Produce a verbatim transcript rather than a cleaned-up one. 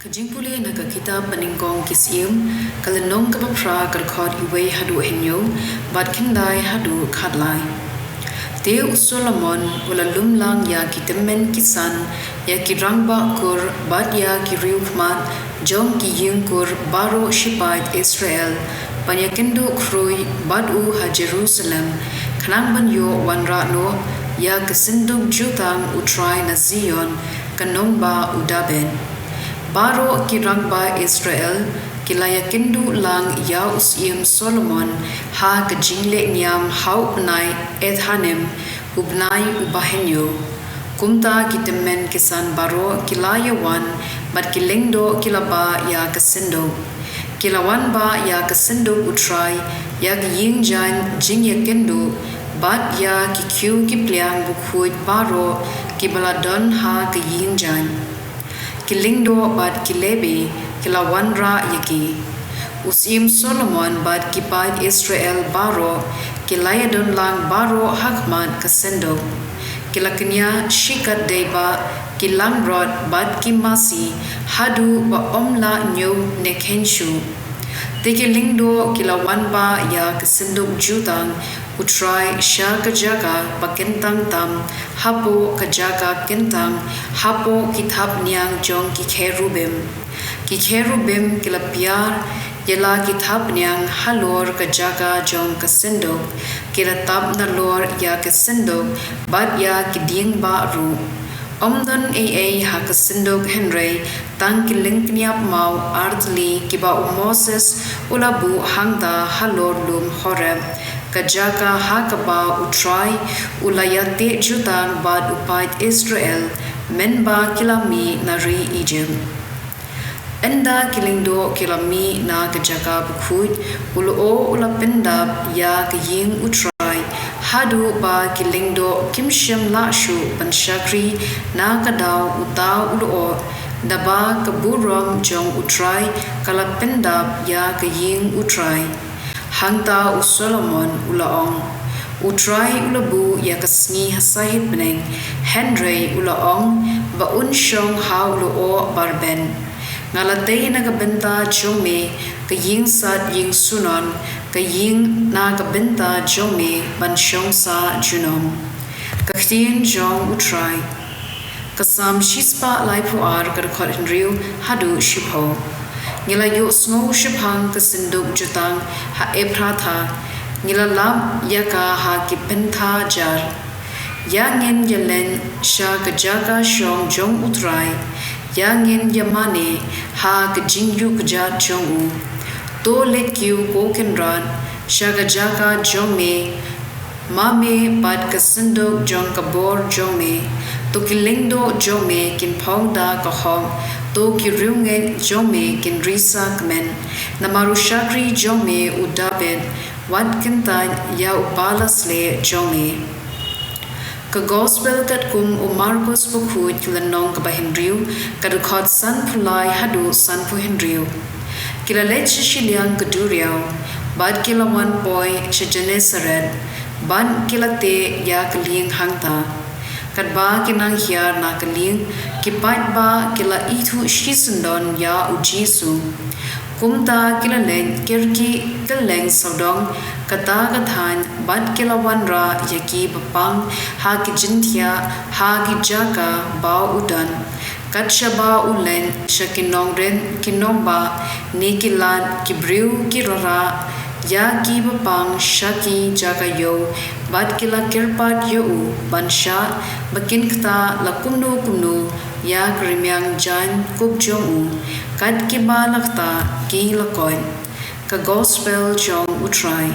Ka jingpule na ka kitab Banyngkong ki Syiem, ka lynnong kaba phra, ka dkhot wei haduh hynñiew, bad khyndai haduh khatlai. Te u Solomon u la lum lang ïa ki tymmen ki san, ïa ki rangbah kur, bad ïa ki riew khmat jong ki ïing kur baroh shi paid Israel, ban ïakynduh khrui bad u ha Jerusalem, khnang ban ïoh wanrah noh ïa ka synduk jutang U Trai na Zion, ka nongbah u Dabid. Baroh ki rangbah Israel ki la ïakynduh lang ïa u Syiem Solomon ha ka jingleh niam ha u bnai Ethanim, u bnai uba hynñiew. Kumta ki tymmen ki san baroh ki la ïawan, bad ki lyngdoh ki la bah ïa ka synduk. Ki la wan bah ïa ka synduk U Trai, ïa ka ïing jaiñ jingïakynduh, bad ïa ki khiew ki pliang bakhuid baroh kiba la don ha ka ïing jaiñ. Ki lyngdoh bad ki Lebi ki la wanrah ïa ki. U Syiem Solomon bad ki paid Israel baroh ki la ïadon lang baroh ha khmat ka synduk. Ki la kñia shikatdei bah, ki langbrot bad ki masi, haduh ba ym lah ñiew ne kheiñ shuh. Te ki lyngdoh ki la wan bah ïa ka synduk jutang U Trai sha ka jaka ba kyntang tam, hapoh ka jaka kyntang, hapoh ki thapniang jong ki kherubim. Ki kherubim ki la piar ïa la ki thapniang halor ka jaka jong ka synduk, ki la tap nalor ïa ka synduk, bad ïa ki dieng bah ruh. Ym don ei ei ha ka synduk, hynrei tang ki lyngkniap maw artylli kiba u Moses u la buh hangta halor lum Horeb, ka jaka ha kaba U Trai u la ïateh jutang bad u paid Israel, mynba ki la mih na ri Ijipt. Ynda ki lyngdoh ki la mih na ka jaka bakhuid, u lyoh u la pyndap ïa ka ïing U Trai, haduh ba ki lyngdoh kim shym lah shuh ban shakri na ka daw uta u lyoh, naba ka burom jong U Trai ka la pyndap ïa ka ïing U Trai. Hangta u Solomon u la ong, U Trai u la buh ïa ka sngi ha sahit bneng, hynrei u la ong ba un shong ha u lyoh barben. Nga la tei na ka bynta jong me ka ïing sat ïing sunon, ka ïing na ka bynta jong me ban shong sah junom. Ka ktien jong U Trai. Ka Salm shispah laiphew ar, ka dkhot hynriew haduh shiphew. Ngi la ïohsngew shaphang ka synduk jutang ha Ephratha, ngi la lap ïa ka ha ki pyntha jar. Ïa ngin ïaleit sha ka jaka shong jong U Trai, ïa ngin ïamane ha ka jingïuhkjat jong u. To leit kiew, ko Kynrad, sha ka jaka jong me, ma me bad ka synduk jong ka bor jong me. To ki lyngdoh jong me kin phong da ka hok, to ki riewngeit jong me kin risa kmen. Namar u shakri jong me u Dabid, wat kyntait ïa uba la sleh jong me. Ka Gospel katkum u Markos bakhuid, ka lynnong kaba hynriew, ka dkhot sanphew lai haduh sanphew hynriew. Ki la leit sha shiliang ka duriaw, bad ki la wan poi sha Gennesaret, bad ki la teh ïa ka lieng hangta. Katba ki nang hiar na ka lieng, ki paidbah ki la ithuh shisyndon ïa u Jisu. Kumta ki la leit kyrkieh kylleng sawdong kata ka thaiñ, bad ki la wanrah ïa ki ba pang ha ki jingthiah ha ki jaka ba u don. Kat shaba u leit sha ki nongrit ki nongbah, ne ki lad, ki briew ki rarah, ïa ki ba pang sha ki jaka ïew, bad ki la kyrpad ïa u ban shah ba kin ktah la kumno kumno ïa ka rmiang jaiñ kup jong u. Kat kiba la ktah ki la koit. Ka Gospel jong U Trai.